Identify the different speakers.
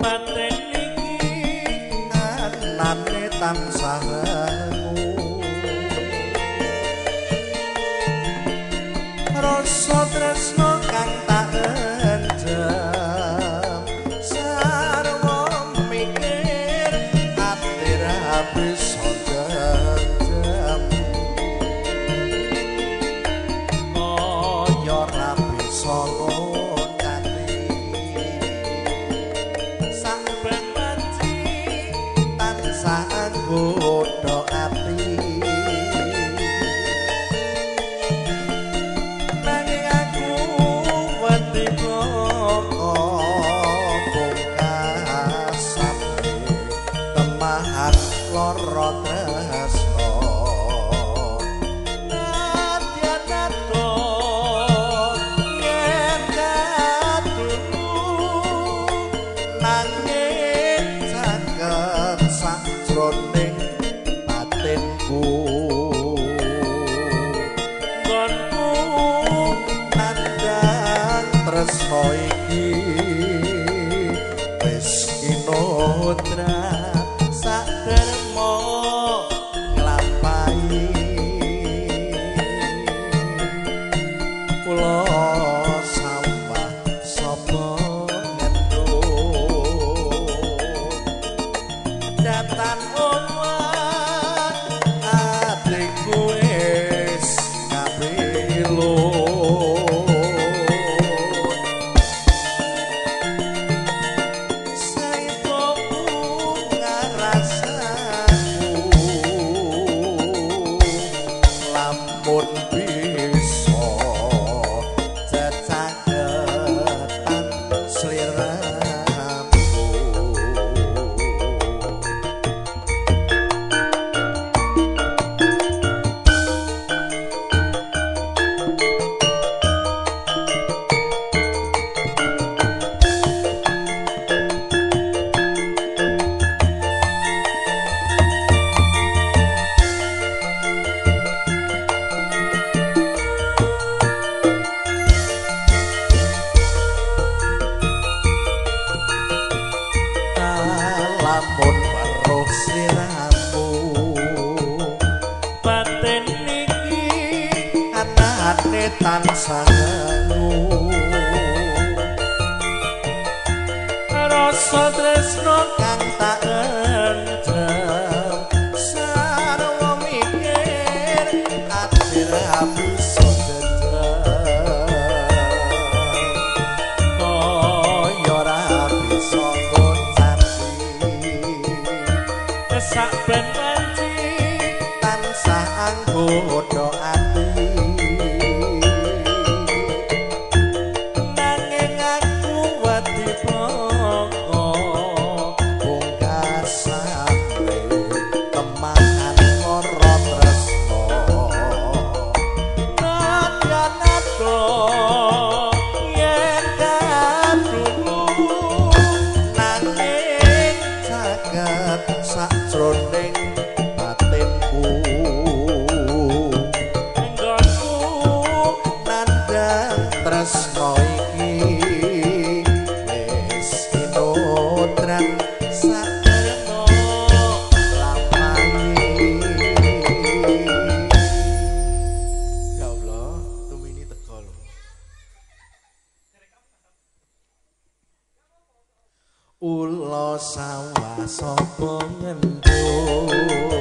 Speaker 1: Batin iki
Speaker 2: anane tansah rengu rasa tresno kang tak endem sarwa mikir ati ra bisa jejeg kaya ra bisa ngocati saben wanci tansah nggodha ati nanging aku wedi pungkasane temahan lara tresno
Speaker 1: nadyan adoh yen kadunu
Speaker 2: nanging caket sakjroning batinku
Speaker 1: nggonku
Speaker 2: nandhang tresno iki wis kinodra
Speaker 1: saderma
Speaker 2: nglampahi kula sawah sapa ngendut
Speaker 1: datan omah
Speaker 2: atiku wis kapilut
Speaker 1: saito
Speaker 2: ngarasaku lamun bisa cecaketan sliramu. Lamun weruh sliramu
Speaker 1: batin iki
Speaker 2: anane tansah ngengu
Speaker 1: rasa tresno
Speaker 2: kang tak endem sarwa mikir ati ra bisa jejeg kaya ra bisa ngoncati
Speaker 1: saben wanci
Speaker 2: tansah anggodha ati
Speaker 1: nanging aku wedi blaka
Speaker 2: pungkasane temahan lara tresno
Speaker 1: nadyan adoh yen kadunu
Speaker 2: nanging caket sakjroning batinku
Speaker 1: nggonku
Speaker 2: nandhang tresno iki wis kinodran
Speaker 1: saderma
Speaker 2: lampahi. Ya Allah, tumini teko lho. Ula sawah sapa ngendut